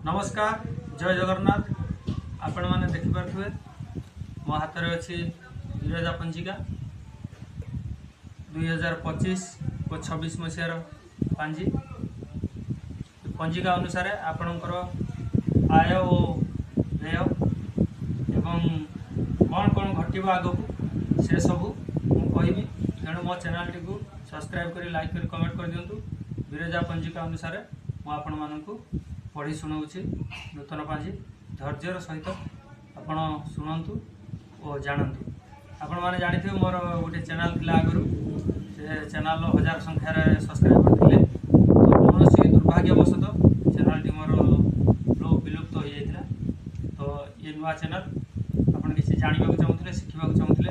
ନମସ୍କାର, ଜୟ ଜଗନ୍ନାଥ। ଆପଣମାନେ ଦେଖିପାରୁଥିବେ ମୋ ହାତରେ ଅଛି ବିରଜା ପଞ୍ଜିକା 2025 ଓ 26 ମସିହାର ପାଞ୍ଜି। ପଞ୍ଜିକା ଅନୁସାରେ ଆପଣଙ୍କର ଆୟ ଓ ବ୍ୟୟ ଏବଂ କ'ଣ କ'ଣ ଘଟିବ ଆଗକୁ ସେସବୁ ମୁଁ କହିବି। ତେଣୁ ମୋ ଚ୍ୟାନେଲଟିକୁ ସବସ୍କ୍ରାଇବ୍ କରି, ଲାଇକ୍ କରି, କମେଣ୍ଟ କରିଦିଅନ୍ତୁ। ବିରଜା ପଞ୍ଜିକା ଅନୁସାରେ ମୁଁ ଆପଣମାନଙ୍କୁ ପଢ଼ି ଶୁଣାଉଛି ନୂତନ ପାଞ୍ଜି। ଧୈର୍ଯ୍ୟର ସହିତ ଆପଣ ଶୁଣନ୍ତୁ ଓ ଜାଣନ୍ତୁ। ଆପଣମାନେ ଜାଣିଥିବେ ମୋର ଗୋଟେ ଚ୍ୟାନେଲ୍ ଥିଲା ଆଗରୁ, ସେ ଚ୍ୟାନେଲ୍ର ହଜାର ସଂଖ୍ୟାରେ ସବସ୍କ୍ରାଇବର ଥିଲେ। ତ କୌଣସି ଦୁର୍ଭାଗ୍ୟବଶତଃ ଚ୍ୟାନେଲ୍ଟି ମୋର ବିଲୁପ୍ତ ହୋଇଯାଇଥିଲା। ତ ଇଏ ନୂଆ ଚ୍ୟାନେଲ୍, ଆପଣ କିଛି ଜାଣିବାକୁ ଚାହୁଁଥିଲେ, ଶିଖିବାକୁ ଚାହୁଁଥିଲେ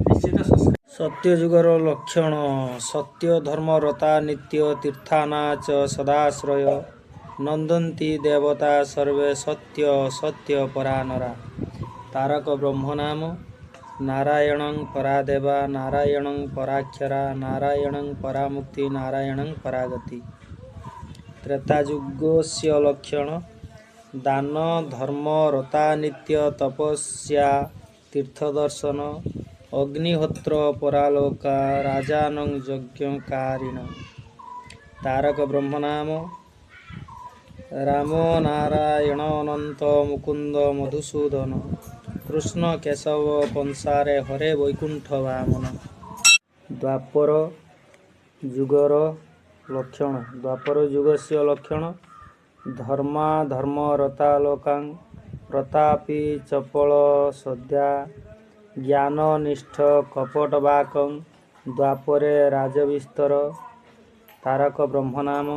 ନିଶ୍ଚିତ ସବସ୍କ୍ରାଇବ୍। ସତ୍ୟଯୁଗର ଲକ୍ଷଣ: ସତ୍ୟ ଧର୍ମ ରତା ନିତ୍ୟ ତୀର୍ଥାନାଚ ସଦାଶ୍ରୟ ନନ୍ଦନ୍ତି ଦେବତା ସର୍ବେ ସତ୍ୟ ସତ୍ୟ ପରାନରା। ତାରକ ବ୍ରହ୍ମ ନାମ: ନାରାୟଣଂ ପରାଦେବା, ନାରାୟଣଂ ପରାକ୍ଷରା, ନାରାୟଣଂ ପରାମୁକ୍ତି, ନାରାୟଣଂ ପରାଗତି। ତ୍ରେତାଯୁଗସ୍ୟ ଲକ୍ଷଣ: ଦାନ ଧର୍ମ ରତା ନିତ୍ୟ ତପସ୍ୟା ତୀର୍ଥଦର୍ଶନ ଅଗ୍ନିହୋତ୍ର ପରାଲୋକା ରାଜାନଂ ଯଜ୍ଞକାରିଣ। ତାରକ ବ୍ରହ୍ମ ନାମ: ରାମ ନାରାୟଣ ଅନନ୍ତ ମୁକୁନ୍ଦ ମଧୁସୂଦନ କୃଷ୍ଣ କେଶବ କଂସାରେ ହରେ ବୈକୁଣ୍ଠ ବାମନ। ଦ୍ୱାପର ଯୁଗର ଲକ୍ଷଣ: ଦ୍ୱାପର ଯୁଗସ୍ୟ ଲକ୍ଷଣ: ଧର୍ମାଧର୍ମ ରତାଲୋକାଂ ପ୍ରତାପୀ ଚପଳ ସଦ୍ୟା ଜ୍ଞାନନିଷ୍ଠ କପଟବାକଂ ଦ୍ୱାପରେ ରାଜବିସ୍ତର। ତାରକ ବ୍ରହ୍ମ ନାମ: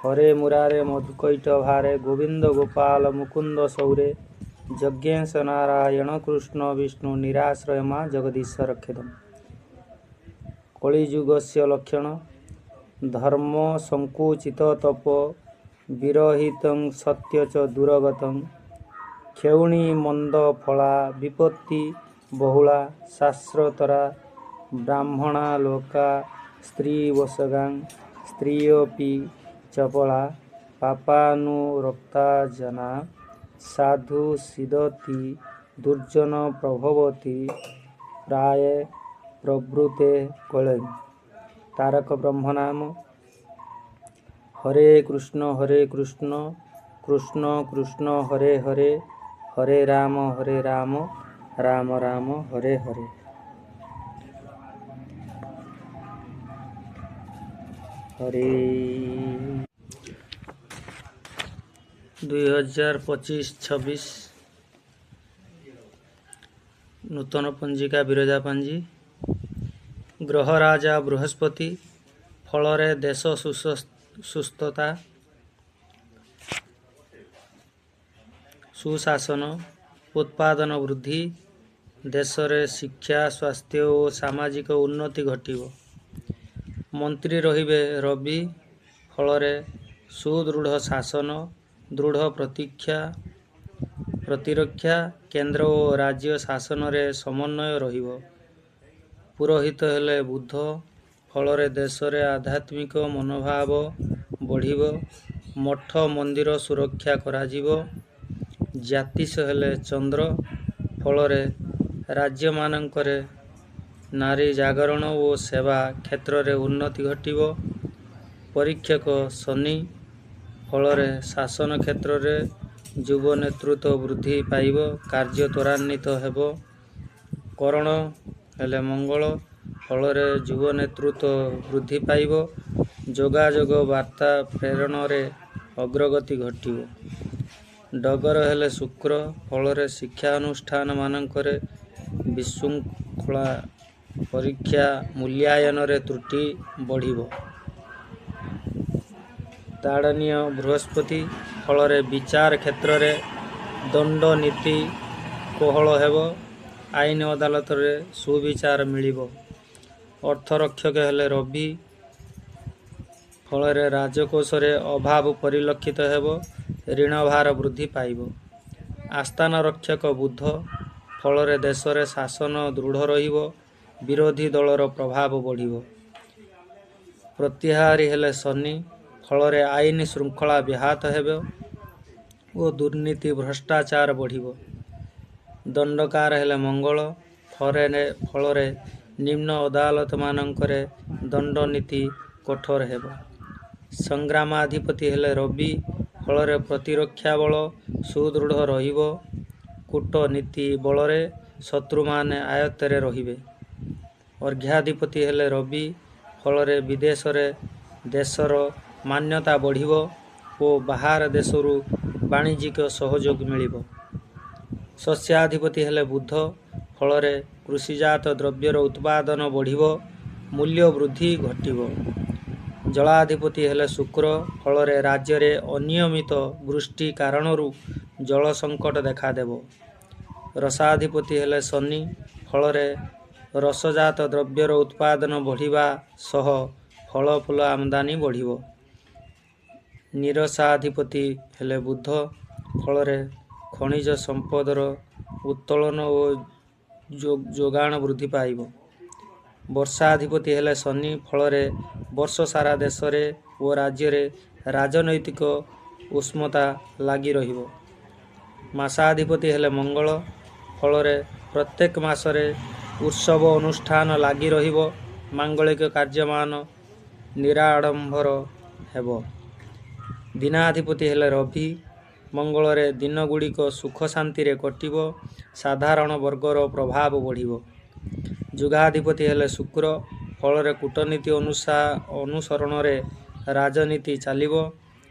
ହରେ ମୁରାରେ ମଧୁକୈଟଭାରେ ଗୋବିନ୍ଦ ଗୋପାଳ ମୁକୁନ୍ଦ ସୌରେ ଯଜ୍ଞେଶ ନାରାୟଣ କୃଷ୍ଣ ବିଷ୍ଣୁ ନିରାଶ୍ରୟ ମା ଜଗଦୀଶ ରକ୍ଷେଦମ୍। କଳିଯୁଗସ୍ୟ ଲକ୍ଷଣ: ଧର୍ମ ସଂକୁଚିତ ତପ ବିରହିତଂ ସତ୍ୟ ଚ ଦୂରଗତଂ କ୍ଷୌଣୀ ମନ୍ଦ ଫଳା ବିପତ୍ତି ବହୁଳା ଶାସ୍ତ୍ରତରା ବ୍ରାହ୍ମଣା ଲୋକା ସ୍ତ୍ରୀ ବଶଗାଂ ସ୍ତ୍ରୀୟପି ଚପଳା ପାପାନୁରକ୍ତା ଜନା ସାଧୁ ସିଦତି ଦୁର୍ଜନ ପ୍ରଭବତି ପ୍ରାୟେ ପ୍ରବୃତେ କଳୈ। ତାରକ ବ୍ରହ୍ମ ନାମ: ହରେ କୃଷ୍ଣ ହରେ କୃଷ୍ଣ କୃଷ୍ଣ କୃଷ୍ଣ ହରେ ହରେ ହରେ ରାମ ହରେ ରାମ ରାମ ରାମ ହରେ ହରେ। ହରେ। 2025 26 ନୂତନ ପଞ୍ଜିକା ବିରଜା ପାଞ୍ଜି। ଗ୍ରହ ରାଜା ବୃହସ୍ପତି, ଫଳରେ ଦେଶ ସୁସ୍ଥତା, ସୁଶାସନ, ଉତ୍ପାଦନ ବୃଦ୍ଧି, ଦେଶରେ ଶିକ୍ଷା, ସ୍ୱାସ୍ଥ୍ୟ ଓ ସାମାଜିକ ଉନ୍ନତି ଘଟିବ। ମନ୍ତ୍ରୀ ରହିବେ ରବି, ଫଳରେ ସୁଦୃଢ଼ ଶାସନ, ଦୃଢ଼ ପ୍ରତିରକ୍ଷା, କେନ୍ଦ୍ର ଓ ରାଜ୍ୟ ଶାସନରେ ସମନ୍ୱୟ ରହିବ। ପୁରୋହିତ ହେଲେ ବୁଧ, ଫଳରେ ଦେଶରେ ଆଧ୍ୟାତ୍ମିକ ମନୋଭାବ ବଢ଼ିବ, ମଠ ମନ୍ଦିର ସୁରକ୍ଷା କରାଯିବ। ଜ୍ୟୋତିଷ ହେଲେ ଚନ୍ଦ୍ର, ଫଳରେ ରାଜ୍ୟମାନଙ୍କରେ ନାରୀ ଜାଗରଣ ଓ ସେବା କ୍ଷେତ୍ରରେ ଉନ୍ନତି ଘଟିବ। ପରୀକ୍ଷକ ଶନି, ଫଳରେ ଶାସନ କ୍ଷେତ୍ରରେ ଯୁବ ନେତୃତ୍ୱ ବୃଦ୍ଧି ପାଇବ, କାର୍ଯ୍ୟ ତ୍ୱରାନ୍ୱିତ ହେବ। କରଣ ହେଲେ ମଙ୍ଗଳ, ଫଳରେ ଯୁବ ନେତୃତ୍ୱ ବୃଦ୍ଧି ପାଇବ, ଯୋଗାଯୋଗ ବାର୍ତ୍ତା ପ୍ରେରଣରେ ଅଗ୍ରଗତି ଘଟିବ। ଡଗର ହେଲେ ଶୁକ୍ର, ଫଳରେ ଶିକ୍ଷାନୁଷ୍ଠାନମାନଙ୍କରେ ବିଶୃଙ୍ଖଳା, ପରୀକ୍ଷା ମୂଲ୍ୟାୟନରେ ତ୍ରୁଟି ବଢ଼ିବ। ତାଡ଼ନୀୟ ବୃହସ୍ପତି, ଫଳରେ ବିଚାର କ୍ଷେତ୍ରରେ ଦଣ୍ଡନୀତି କୋହଳ ହେବ, ଆଇନ ଅଦାଲତରେ ସୁବିଚାର ମିଳିବ। ଅର୍ଥରକ୍ଷକ ହେଲେ ରବି, ଫଳରେ ରାଜକୋଷରେ ଅଭାବ ପରିଲକ୍ଷିତ ହେବ, ଋଣଭାର ବୃଦ୍ଧି ପାଇବ। ଆସ୍ଥାନ ରକ୍ଷକ ବୁଧ, ଫଳରେ ଦେଶରେ ଶାସନ ଦୃଢ଼ ରହିବ, ବିରୋଧୀ ଦଳର ପ୍ରଭାବ ବଢ଼ିବ। ପ୍ରତିହାରୀ ହେଲେ ଶନି, ଫଳରେ ଆଇନ ଶୃଙ୍ଖଳା ବ୍ୟାହତ ହେବ। ଓ ଦୁର୍ନୀତି ଭ୍ରଷ୍ଟାଚାର ବଢ଼ିବ। ଦଣ୍ଡକାର ହେଲେ ମଙ୍ଗଳ, ଫଳରେ ନିମ୍ନ ଅଦାଲତମାନଙ୍କରେ ଦଣ୍ଡନୀତି କଠୋର ହେବ। ସଂଗ୍ରାମାଧିପତି ହେଲେ ରବି, ଫଳରେ ପ୍ରତିରକ୍ଷା ବଳ ସୁଦୃଢ଼ ରହିବ। କୂଟନୀତି ବଳରେ ଶତ୍ରୁମାନେ ଆୟତ୍ତରେ ରହିବେ। ଅର୍ଘ୍ୟାଧିପତି ହେଲେ ରବି, ଫଳରେ ବିଦେଶରେ ଦେଶର ମାନ୍ୟତା ବଢ଼ିବ ଓ ବାହାର ଦେଶରୁ ବାଣିଜ୍ୟିକ ସହଯୋଗ ମିଳିବ। ଶସ୍ୟାଧିପତି ହେଲେ ବୁଧ, ଫଳରେ କୃଷିଜାତ ଦ୍ରବ୍ୟର ଉତ୍ପାଦନ ବଢ଼ିବ, ମୂଲ୍ୟ ବୃଦ୍ଧି ଘଟିବ। ଜଳାଧିପତି ହେଲେ ଶୁକ୍ର, ଫଳରେ ରାଜ୍ୟରେ ଅନିୟମିତ ବୃଷ୍ଟି କାରଣରୁ ଜଳ ସଙ୍କଟ ଦେଖାଦେବ। ରସାଧିପତି ହେଲେ ଶନି, ଫଳରେ ରସଜାତ ଦ୍ରବ୍ୟର ଉତ୍ପାଦନ ବଢ଼ିବା ସହ ଫଳ ଫୁଲ ଆମଦାନୀ ବଢ଼ିବ। ନିରସାଧିପତି ହେଲେ ବୁଧ, ଫଳରେ ଖଣିଜ ସମ୍ପଦର ଉତ୍ତୋଳନ ଓ ଯୋଗାଣ ବୃଦ୍ଧି ପାଇବ। ବର୍ଷାଧିପତି ହେଲେ ଶନି, ଫଳରେ ବର୍ଷ ସାରା ଦେଶରେ ଓ ରାଜ୍ୟରେ ରାଜନୈତିକ ଉଷ୍ମତା ଲାଗି ରହିବ। ମାସାଧିପତି ହେଲେ ମଙ୍ଗଳ, ଫଳରେ ପ୍ରତ୍ୟେକ ମାସରେ ଉତ୍ସବ ଅନୁଷ୍ଠାନ ଲାଗି ରହିବ, ମାଙ୍ଗଳିକ କାର୍ଯ୍ୟମାନ ନିରାଡ଼ମ୍ବର ହେବ। ଦିନାଧିପତି ହେଲେ ରବି, ମଙ୍ଗଳରେ ଦିନଗୁଡ଼ିକ ସୁଖ ଶାନ୍ତିରେ କଟିବ, ସାଧାରଣ ବର୍ଗର ପ୍ରଭାବ ବଢ଼ିବ। ଯୁଗାଧିପତି ହେଲେ ଶୁକ୍ର, ଫଳରେ କୂଟନୀତି ଅନୁସରଣରେ ରାଜନୀତି ଚାଲିବ,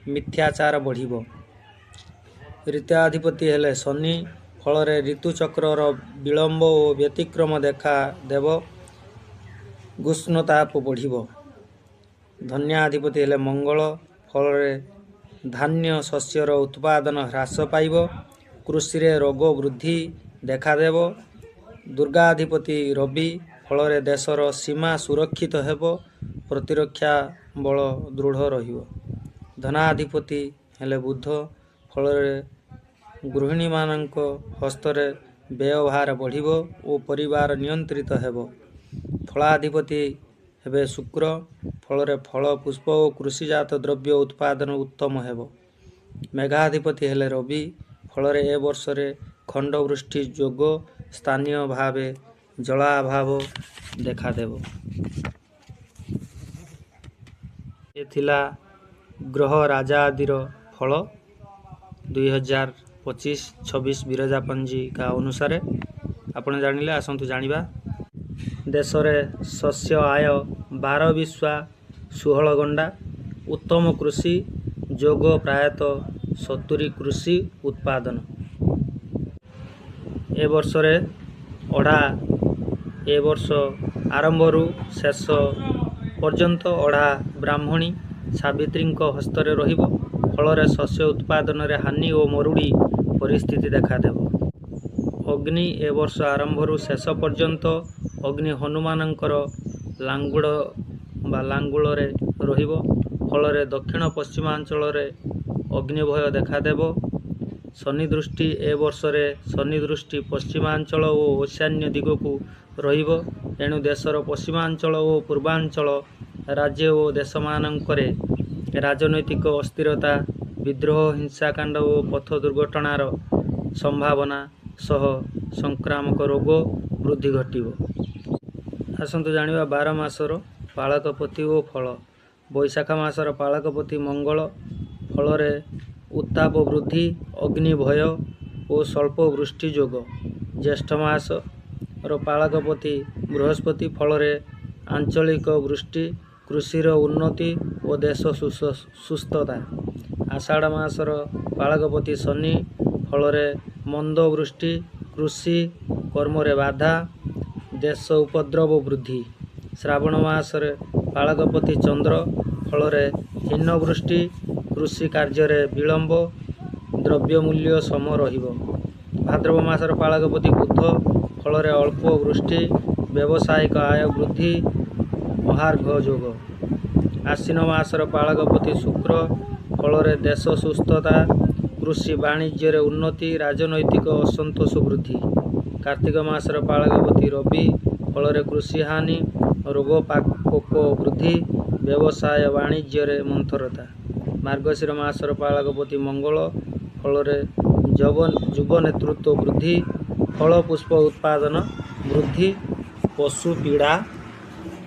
ମିଥ୍ୟାଚାର ବଢ଼ିବ। ଋତୁଆଧିପତି ହେଲେ ଶନି, ଫଳରେ ଋତୁଚକ୍ରର ବିଳମ୍ବ ଓ ବ୍ୟତିକ୍ରମ ଦେଖା ଦେବ, ଗ୍ରୀଷ୍ମତାପ ବଢ଼ିବ। ଧନ୍ୟାଧିପତି ହେଲେ ମଙ୍ଗଳ, ଫଳରେ ଧାନ୍ୟ ଶସ୍ୟର ଉତ୍ପାଦନ ହ୍ରାସ ପାଇବ, କୃଷିରେ ରୋଗ ବୃଦ୍ଧି ଦେଖାଦେବ। ଦୁର୍ଗାଧିପତି ରବି, ଫଳରେ ଦେଶର ସୀମା ସୁରକ୍ଷିତ ହେବ, ପ୍ରତିରକ୍ଷା ବଳ ଦୃଢ଼ ରହିବ। ଧନାଧିପତି ହେଲେ ବୁଧ, ଫଳରେ ଗୃହିଣୀମାନଙ୍କ ହସ୍ତରେ ବ୍ୟୟଭାର ବଢ଼ିବ ଓ ପରିବାର ନିୟନ୍ତ୍ରିତ ହେବ। ଫଳାଧିପତି ହେବେ ଶୁକ୍ର, ଫଳରେ ଫଳ, ପୁଷ୍ପ ଓ କୃଷିଜାତ ଦ୍ରବ୍ୟ ଉତ୍ପାଦନ ଉତ୍ତମ ହେବ। ମେଘାଧିପତି ହେଲେ ରବି, ଫଳରେ ଏ ବର୍ଷରେ ଖଣ୍ଡବୃଷ୍ଟି ଯୋଗ ସ୍ଥାନୀୟ ଭାବେ ଜଳାଭାବ ଦେଖାଦେବ। ଏ ଥିଲା ଗ୍ରହ ରାଜା ଆଦିର ଫଳ 2025-26 ବିରଜା ପଞ୍ଜିକା ଅନୁସାରେ ଆପଣ ଜାଣିଲେ। ଆସନ୍ତୁ ଜାଣିବା, ଦେଶରେ ଶସ୍ୟ ଆୟ 12 ବିଶ୍ଵା 16 ଗଣ୍ଡା, ଉତ୍ତମ କୃଷି ଯୋଗ ପ୍ରାୟତଃ 70 କୃଷି ଉତ୍ପାଦନ। ଏ ବର୍ଷରେ ଅଢ଼ା, ଏ ବର୍ଷ ଆରମ୍ଭରୁ ଶେଷ ପର୍ଯ୍ୟନ୍ତ ଅଢ଼ା ବ୍ରାହ୍ମଣୀ ସାବିତ୍ରୀଙ୍କ ହସ୍ତରେ ରହିବ, ଫଳରେ ଶସ୍ୟ ଉତ୍ପାଦନରେ ହାନି ଓ ମରୁଡ଼ି ପରିସ୍ଥିତି ଦେଖାଦେବ। ଅଗ୍ନି, ଏ ବର୍ଷ ଆରମ୍ଭରୁ ଶେଷ ପର୍ଯ୍ୟନ୍ତ ଅଗ୍ନି ହନୁମାନଙ୍କର ଲାଙ୍ଗୁଡ଼ ବା ଲାଙ୍ଗୁଳରେ ରହିବ, ଫଳରେ ଦକ୍ଷିଣ ପଶ୍ଚିମାଞ୍ଚଳରେ ଅଗ୍ନିଭୟ ଦେଖାଦେବ। ଶନି ଦୃଷ୍ଟି, ଏ ବର୍ଷରେ ଶନି ଦୃଷ୍ଟି ପଶ୍ଚିମାଞ୍ଚଳ ଓ ଐଶାନ୍ୟ ଦିଗକୁ ରହିବ, ଏଣୁ ଦେଶର ପଶ୍ଚିମାଞ୍ଚଳ ଓ ପୂର୍ବାଞ୍ଚଳ ରାଜ୍ୟ ଓ ଦେଶମାନଙ୍କରେ ରାଜନୈତିକ ଅସ୍ଥିରତା, ବିଦ୍ରୋହ, ହିଂସାକାଣ୍ଡ ଓ ପଥ ଦୁର୍ଘଟଣାର ସମ୍ଭାବନା ସହ ସଂକ୍ରାମକ ରୋଗ ବୃଦ୍ଧି ଘଟିବ। ଆସନ୍ତୁ ଜାଣିବା 12 ମାସର ପାଳକପତି ଓ ଫଳ। ବୈଶାଖ ମାସର ପାଳକପତି ମଙ୍ଗଳ, ଫଳରେ ଉତ୍ତାପ ବୃଦ୍ଧି, ଅଗ୍ନି ଭୟ ଓ ସ୍ୱଳ୍ପ ବୃଷ୍ଟି ଯୋଗ। ଜ୍ୟେଷ୍ଠ ମାସର ପାଳକପତି ବୃହସ୍ପତି, ଫଳରେ ଆଞ୍ଚଳିକ ବୃଷ୍ଟି, କୃଷିର ଉନ୍ନତି ଓ ଦେଶ ସୁସ୍ଥତା। ଆଷାଢ଼ ମାସର ପାଳକପତି ଶନି, ଫଳରେ ମନ୍ଦ ବୃଷ୍ଟି, କୃଷି କର୍ମରେ ବାଧା, ଦେଶ ଉପଦ୍ରବ ବୃଦ୍ଧି। ଶ୍ରାବଣ ମାସରେ ପାଳକପତି ଚନ୍ଦ୍ର, ଫଳରେ ହୀନ ବୃଷ୍ଟି, କୃଷି କାର୍ଯ୍ୟରେ ବିଳମ୍ବ, ଦ୍ରବ୍ୟ ମୂଲ୍ୟ ସମ ରହିବ। ଭାଦ୍ରବ ମାସର ପାଳକପତି ବୁଧ, ଫଳରେ ଅଳ୍ପ ବୃଷ୍ଟି, ବ୍ୟବସାୟିକ ଆୟ ବୃଦ୍ଧି, ମହାର୍ଘ ଯୋଗ। ଆଶ୍ୱିନ ମାସର ପାଳକପତି ଶୁକ୍ର, ଫଳରେ ଦେଶ ସୁସ୍ଥତା, କୃଷି ବାଣିଜ୍ୟରେ ଉନ୍ନତି, ରାଜନୈତିକ ଅସନ୍ତୋଷ ବୃଦ୍ଧି। କାର୍ତ୍ତିକ ମାସର ପାଳକପତି ରବି, ଫଳରେ କୃଷି ହାନି, ରୋଗ ପୋକ ବୃଦ୍ଧି, ବ୍ୟବସାୟ ବାଣିଜ୍ୟରେ ମନ୍ଥରତା। ମାର୍ଗଶିର ମାସର ପାଳକପତି ମଙ୍ଗଳ, ଫଳରେ ଯୁବ ନେତୃତ୍ୱ ବୃଦ୍ଧି, ଫଳ ପୁଷ୍ପ ଉତ୍ପାଦନ ବୃଦ୍ଧି, ପଶୁ ପୀଡ଼ା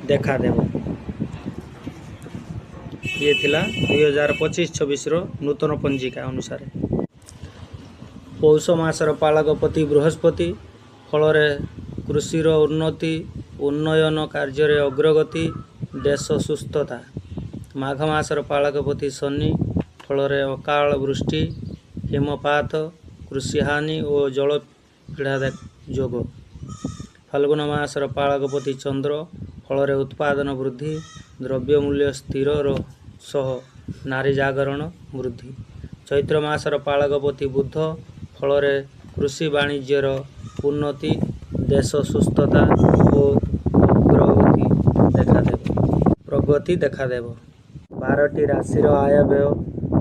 ଦେଖାଦେବ। ଇଏ ଥିଲା 2025-26ର ନୂତନ ପଞ୍ଜିକା ଅନୁସାରେ। ପୌଷ ମାସର ପାଳକପତି ବୃହସ୍ପତି, ଫଳରେ କୃଷିର ଉନ୍ନତି, ଉନ୍ନୟନ କାର୍ଯ୍ୟରେ ଅଗ୍ରଗତି, ଦେଶ ସୁସ୍ଥତା। ମାଘ ମାସର ପାଳକପତି ଶନି, ଫଳରେ ଅକାଳ ବୃଷ୍ଟି, ହିମପାତ, କୃଷିହାନି ଓ ଜଳପୀଡ଼ା ଯୋଗ। ଫାଲ୍ଗୁନ ମାସର ପାଳକପତି ଚନ୍ଦ୍ର, ଫଳରେ ଉତ୍ପାଦନ ବୃଦ୍ଧି, ଦ୍ରବ୍ୟମୂଲ୍ୟ ସ୍ଥିର ସହ ନାରୀ ଜାଗରଣ ବୃଦ୍ଧି। ଚୈତ୍ର ମାସର ପାଳକପତି ବୁଧ, ଫଳରେ କୃଷି ବାଣିଜ୍ୟର ଉନ୍ନତି, ଦେଶ ସୁସ୍ଥତା ଓ ଅଗ୍ରଗତି ଦେଖାଦେବ, ପ୍ରଗତି ଦେଖାଦେବ। 12ଟି ରାଶିର ଆୟ ବ୍ୟୟ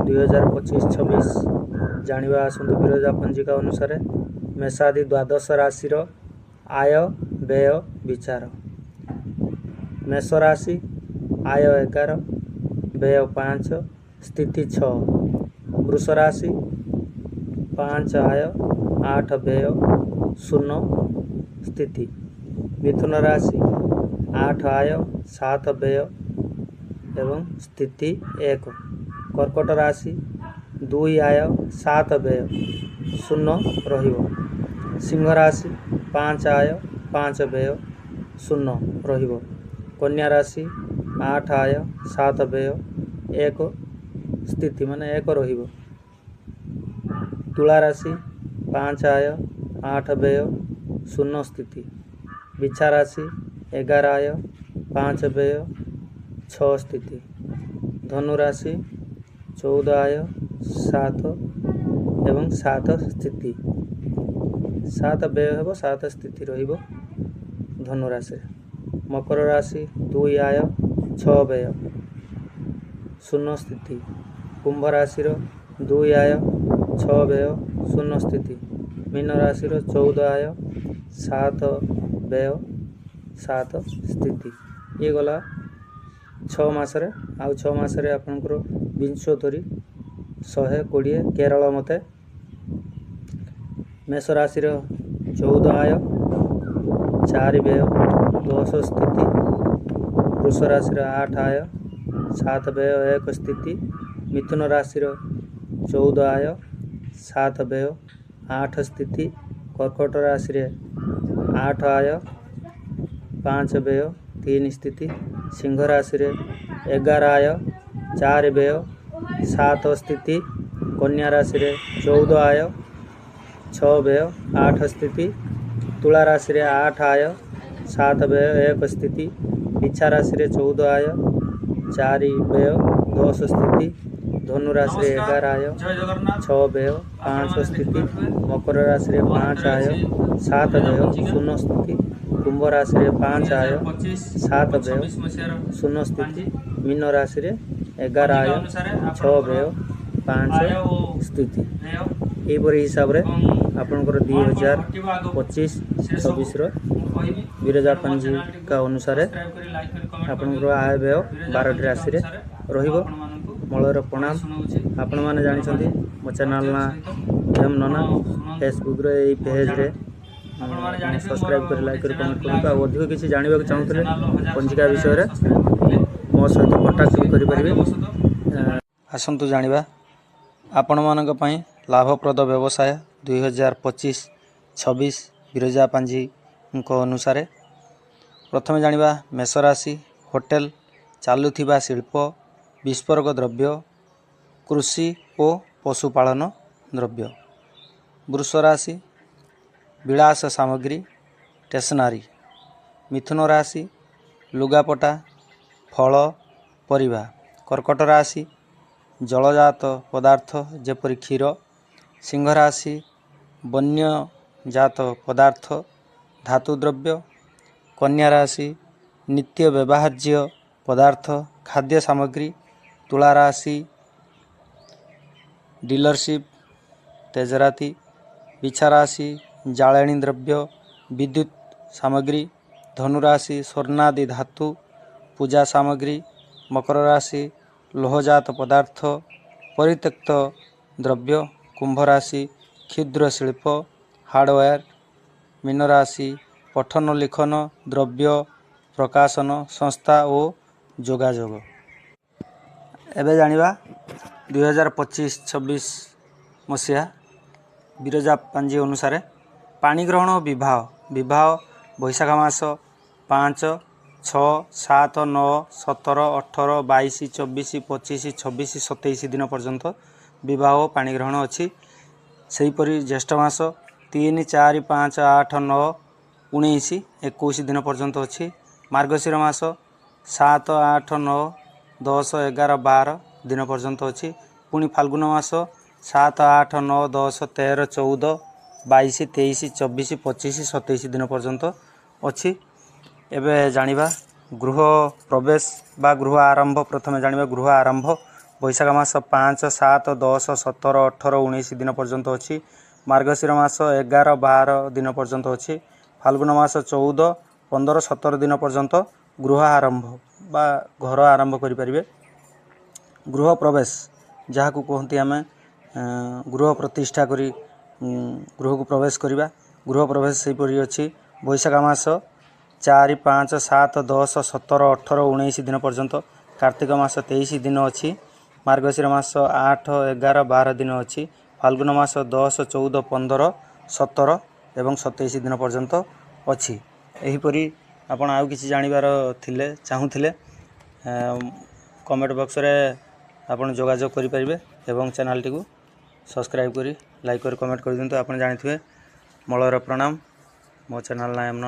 2025-26 ଜାଣିବା ଆସନ୍ତୁ। ବିରଜା ପଞ୍ଜିକା ଅନୁସାରେ ମେଷାଦି ଦ୍ୱାଦଶ ରାଶିର ଆୟ ବ୍ୟୟ ବିଚାର। ମେଷ ରାଶି ଆୟ 11, ବ୍ୟୟ 5, ସ୍ଥିତି 6। ବୃଷ ରାଶି 5 ଆୟ, 8 ବ୍ୟୟ, 0 ସ୍ଥିତି। ମିଥୁନ ରାଶି 8 ଆୟ, 7 ବ୍ୟୟ ଏବଂ ସ୍ଥିତି 1। କର୍କଟ ରାଶି 2 ଆୟ, 7 ବ୍ୟୟ, 0 ରହିବ। ସିଂହ ରାଶି 5 ଆୟ, 5 ବ୍ୟୟ, 0 ରହିବ। କନ୍ୟା ରାଶି 8 ଆୟ, 7 ବ୍ୟୟ, 1 ସ୍ଥିତି, ମାନେ 1 ରହିବ। ତୁଳା ରାଶି 5 ଆୟ, 8 ବ୍ୟୟ, 0 ସ୍ଥିତି। ବିଛା ରାଶି 11 ଆୟ, 5 ବ୍ୟୟ, 6 ସ୍ଥିତି। ଧନୁ ରାଶି 14 ଆୟ, 7 ଏବଂ 7 ସ୍ଥିତି, 7 ବ୍ୟୟ ହେବ, 7 ସ୍ଥିତି ରହିବ ଧନୁ ରାଶିରେ। ମକର ରାଶି 2 ଆୟ, 6 ବ୍ୟୟ, 0 ସ୍ଥିତି। କୁମ୍ଭ ରାଶିର 2 ଆୟ, 6 ବ୍ୟୟ, 0 ସ୍ଥିତି। ମୀନ ରାଶିର 14 ଆୟ, 7 ବ୍ୟୟ, 7 ସ୍ଥିତି। ଇଏ ଗଲା 6 ମାସରେ। ଆଉ 6 ମାସରେ ଆପଣଙ୍କର ବିଂଶୋତ୍ତରୀ 120 କେରଳ ମତେ ମେଷ ରାଶିର 14 ଆୟ, 4 ବ୍ୟୟ, 10 ସ୍ଥିତି। ବୃଷ ରାଶିର 8 ଆୟ, 7 ବ୍ୟୟ, 1 ସ୍ଥିତି। ମିଥୁନ ରାଶିର 14 ଆୟ, 7 ବ୍ୟୟ, 8 ସ୍ଥିତି। କର୍କଟ ରାଶିରେ 8 ଆୟ, 5 ବ୍ୟୟ, 3 ସ୍ଥିତି। ସିଂହ ରାଶିରେ 11 ଆୟ, 4 ବ୍ୟୟ, 7 ସ୍ଥିତି। କନ୍ୟା ରାଶିରେ 14 ଆୟ, 6 ବ୍ୟୟ, 8 ସ୍ଥିତି। ତୁଳା ରାଶିରେ 8 ଆୟ, 7 ବ୍ୟୟ, 1 ସ୍ଥିତି। ବିଛା ରାଶିରେ 14 ଆୟ, 4 ବ୍ୟୟ, 10 ସ୍ଥିତି। ଧନୁ ରାଶିରେ ନମସ୍କାର, 11 ଆୟ, ଜୟ ଜଗନ୍ନାଥ। 6 ବ୍ୟୟ, 5 ଆପଣମାନେ ସ୍ଥିତି। ଦେଖିପାରୁଥିବେ ମକର ରାଶିରେ ମୋ 5 ହାତରେ ଆୟ, ଅଛି 7 ବିରଜା ବ୍ୟୟ, ପଞ୍ଜିକା 0 ସ୍ଥିତି। କୁମ୍ଭ ରାଶିରେ 5 ଆୟ, 2025 7 ଓ ବ୍ୟୟ, 26 ମସିହାର 0 ସ୍ଥିତି। ପାଞ୍ଜି। ମୀନ ରାଶିରେ 11 ପଞ୍ଜିକା ଆୟ, ଅନୁସାରେ 6 ଆପଣଙ୍କର ବ୍ୟୟ, 5 ଆୟ ଓ ସ୍ଥିତି। ବ୍ୟୟ ଏହିପରି ହିସାବରେ ଏବଂ ଆପଣଙ୍କର ଦୁଇ କ'ଣ କ'ଣ ହଜାର ଘଟିବ ଆଗକୁ ପଚିଶ ସେ ସବୁ ଛବିଶର ମୁଁ କହିବି। ବିରଜା ତେଣୁ ମୋ ଚ୍ୟାନେଲଟିକୁ ପଞ୍ଜିକା ଅନୁସାରେ ସବସ୍କ୍ରାଇବ୍ କରି, ଲାଇକ୍ କରି, କମେଣ୍ଟ ଆପଣଙ୍କର କରିଦିଅନ୍ତୁ। ଆୟ ବ୍ୟୟ ବିରଜା 12ଟି ପଞ୍ଜିକା ରାଶିରେ ଅନୁସାରେ ମୁଁ ରହିବ। ଆପଣମାନଙ୍କୁ ମଳୟର ପଢ଼ି ପ୍ରଣାମ। ଶୁଣାଉଛି। ଆପଣମାନେ ଜାଣିଛନ୍ତି ମୋ ଚ୍ୟାନେଲ୍ ଧୈର୍ଯ୍ୟର ନାଁ ସହିତ ଏମ୍ ନନା। ଆପଣ ଶୁଣନ୍ତୁ ଫେସବୁକ୍ର ଏଇ ଓ ପେଜ୍ରେ ଜାଣନ୍ତୁ। ଆପଣମାନେ ଜାଣିଥିବେ ମୋର ସବସ୍କ୍ରାଇବ୍ କରି, ଗୋଟେ ଲାଇକ୍ କରି, ଚ୍ୟାନେଲ୍ କମେଣ୍ଟ ଥିଲା କରନ୍ତୁ। ଆଉ ଆଗରୁ, ଅଧିକ କିଛି ଜାଣିବାକୁ ଚାହୁଁଥିଲେ ଚ୍ୟାନେଲର ହଜାର ପଞ୍ଜିକା ସଂଖ୍ୟାରେ ବିଷୟରେ ସବସ୍କ୍ରାଇବର ଥିଲେ। ମୋ ସହିତ କଣ୍ଟାକ୍ଟ ବି କୌଣସି କରିପାରିବେ। ଦୁର୍ଭାଗ୍ୟବଶତଃ ଆସନ୍ତୁ ଜାଣିବା ଆପଣମାନଙ୍କ ପାଇଁ ଲାଭପ୍ରଦ ବ୍ୟବସାୟ 2025-26 ବିରଜା ପାଞ୍ଜିଙ୍କ ଅନୁସାରେ। ପ୍ରଥମେ ଜାଣିବା ମେଷ ରାଶି, ହୋଟେଲ, ଚାଲୁଥିବା ଶିଳ୍ପ, ବିସ୍ଫୋରକ ଦ୍ରବ୍ୟ, କୃଷି ଓ ପଶୁପାଳନ ଦ୍ରବ୍ୟ। ବୃଷ ରାଶି, ବିଳାସ ସାମଗ୍ରୀ, ଷ୍ଟେସନାରୀ। ମିଥୁନ ରାଶି, ଲୁଗାପଟା, ଫଳ, ପରିବା। କର୍କଟ ରାଶି, ଜଳଜାତ ପଦାର୍ଥ ଯେପରି କ୍ଷୀର। ସିଂହ ରାଶି, ବନ୍ୟଜାତ ପଦାର୍ଥ, ଧାତୁ ଦ୍ରବ୍ୟ। କନ୍ୟା ରାଶି, ନିତ୍ୟ ବ୍ୟବହାର୍ଯ୍ୟ ପଦାର୍ଥ, ଖାଦ୍ୟ ସାମଗ୍ରୀ। ତୁଳା ରାଶି, ଡିଲରସିପ୍, ତେଜରାତି। ବିଛା ରାଶି, ଜାଳେଣୀ ଦ୍ରବ୍ୟ, ବିଦ୍ୟୁତ ସାମଗ୍ରୀ। ଧନୁରାଶି, ସ୍ୱର୍ଣ୍ଣାଦି ଧାତୁ, ପୂଜା ସାମଗ୍ରୀ। ମକର ରାଶି, ଲୌହଜାତ ପଦାର୍ଥ, ପରିତ୍ୟକ୍ତ ଦ୍ରବ୍ୟ। କୁମ୍ଭ ରାଶି କ୍ଷୁଦ୍ର ଶିଳ୍ପ, ହାର୍ଡ଼ୱେର୍। ମୀନ ରାଶି ପଠନ ଲିଖନ, ଦ୍ରବ୍ୟ ପ୍ରକାଶନ ସଂସ୍ଥା ଓ ଯୋଗାଯୋଗ। ଏବେ ଜାଣିବା 2025-26 ମସିହା ବିରଜା ପାଞ୍ଜି ଅନୁସାରେ ପାଣିଗ୍ରହଣ ଓ ବିବାହ। ବିବାହ ବୈଶାଖ ମାସ 5, 6, 7, 9, 17, 18, 22, 24, 25, 26, 27 ଦିନ ପର୍ଯ୍ୟନ୍ତ ବିବାହ ଓ ପାଣିଗ୍ରହଣ ଅଛି। ସେହିପରି ଜ୍ୟେଷ୍ଠ ମାସ 3, 4, 5, 8, 9, 19, 21 ଦିନ ପର୍ଯ୍ୟନ୍ତ ଅଛି। ମାର୍ଗଶିର ମାସ 7, 8, 9, 10, 11, 12 ଦିନ ପର୍ଯ୍ୟନ୍ତ ଅଛି। ପୁଣି ଫାଲ୍ଗୁନ ମାସ 7, 8, 9, 10, 13, 14, 22, 23, 24, 25, 27 ଦିନ ପର୍ଯ୍ୟନ୍ତ ଅଛି। ଏବେ ଜାଣିବା ଗୃହ ପ୍ରବେଶ ବା ଗୃହ ଆରମ୍ଭ। ପ୍ରଥମେ ଜାଣିବା ଗୃହ ଆରମ୍ଭ। ବୈଶାଖ ମାସ 5, 7, 10, 17, 18, 19 ଦିନ ପର୍ଯ୍ୟନ୍ତ ଅଛି। ମାର୍ଗଶିର ମାସ 11, 12 ଦିନ ପର୍ଯ୍ୟନ୍ତ ଅଛି। ଫାଲ୍ଗୁନ ମାସ 14, 15, 17 ଦିନ ପର୍ଯ୍ୟନ୍ତ ଗୃହ ଆରମ୍ଭ ବା ଘର ଆରମ୍ଭ କରିପାରିବେ। ଗୃହ ପ୍ରବେଶ ଯାହାକୁ କୁହନ୍ତି ଆମେ ଗୃହ ପ୍ରତିଷ୍ଠା କରି ଗୃହକୁ ପ୍ରବେଶ କରିବା। ଗୃହ ପ୍ରବେଶ ସେହିପରି ଅଛି ବୈଶାଖ ମାସ 4, 5, 7, 10, 17, 18, 19 ଦିନ ପର୍ଯ୍ୟନ୍ତ। କାର୍ତ୍ତିକ ମାସ 23 ଦିନ ଅଛି। ମାର୍ଗଶିର ମାସ 8, 11, 12 ଦିନ ଅଛି। ଫାଲ୍ଗୁନ ମାସ 10, 14, 15, 17 ଏବଂ 27 ଦିନ ପର୍ଯ୍ୟନ୍ତ ଅଛି। ଏହିପରି ଆପଣ ଆଉ କିଛି ଜାଣିବାର ଥିଲେ, ଚାହୁଁଥିଲେ କମେଣ୍ଟ ବକ୍ସରେ ଆପଣ ଯୋଗାଯୋଗ କରିପାରିବେ ଏବଂ ଚ୍ୟାନେଲଟିକୁ ସବସ୍କ୍ରାଇବ୍ କରି, ଲାଇକ୍ କରି, କମେଣ୍ଟ କରିଦିଅନ୍ତୁ। ଆପଣ ଜାଣିଥିବେ ମଳୟର ପ୍ରଣାମ। ମୋ ଚ୍ୟାନେଲ୍ ନାଁ ଏମ୍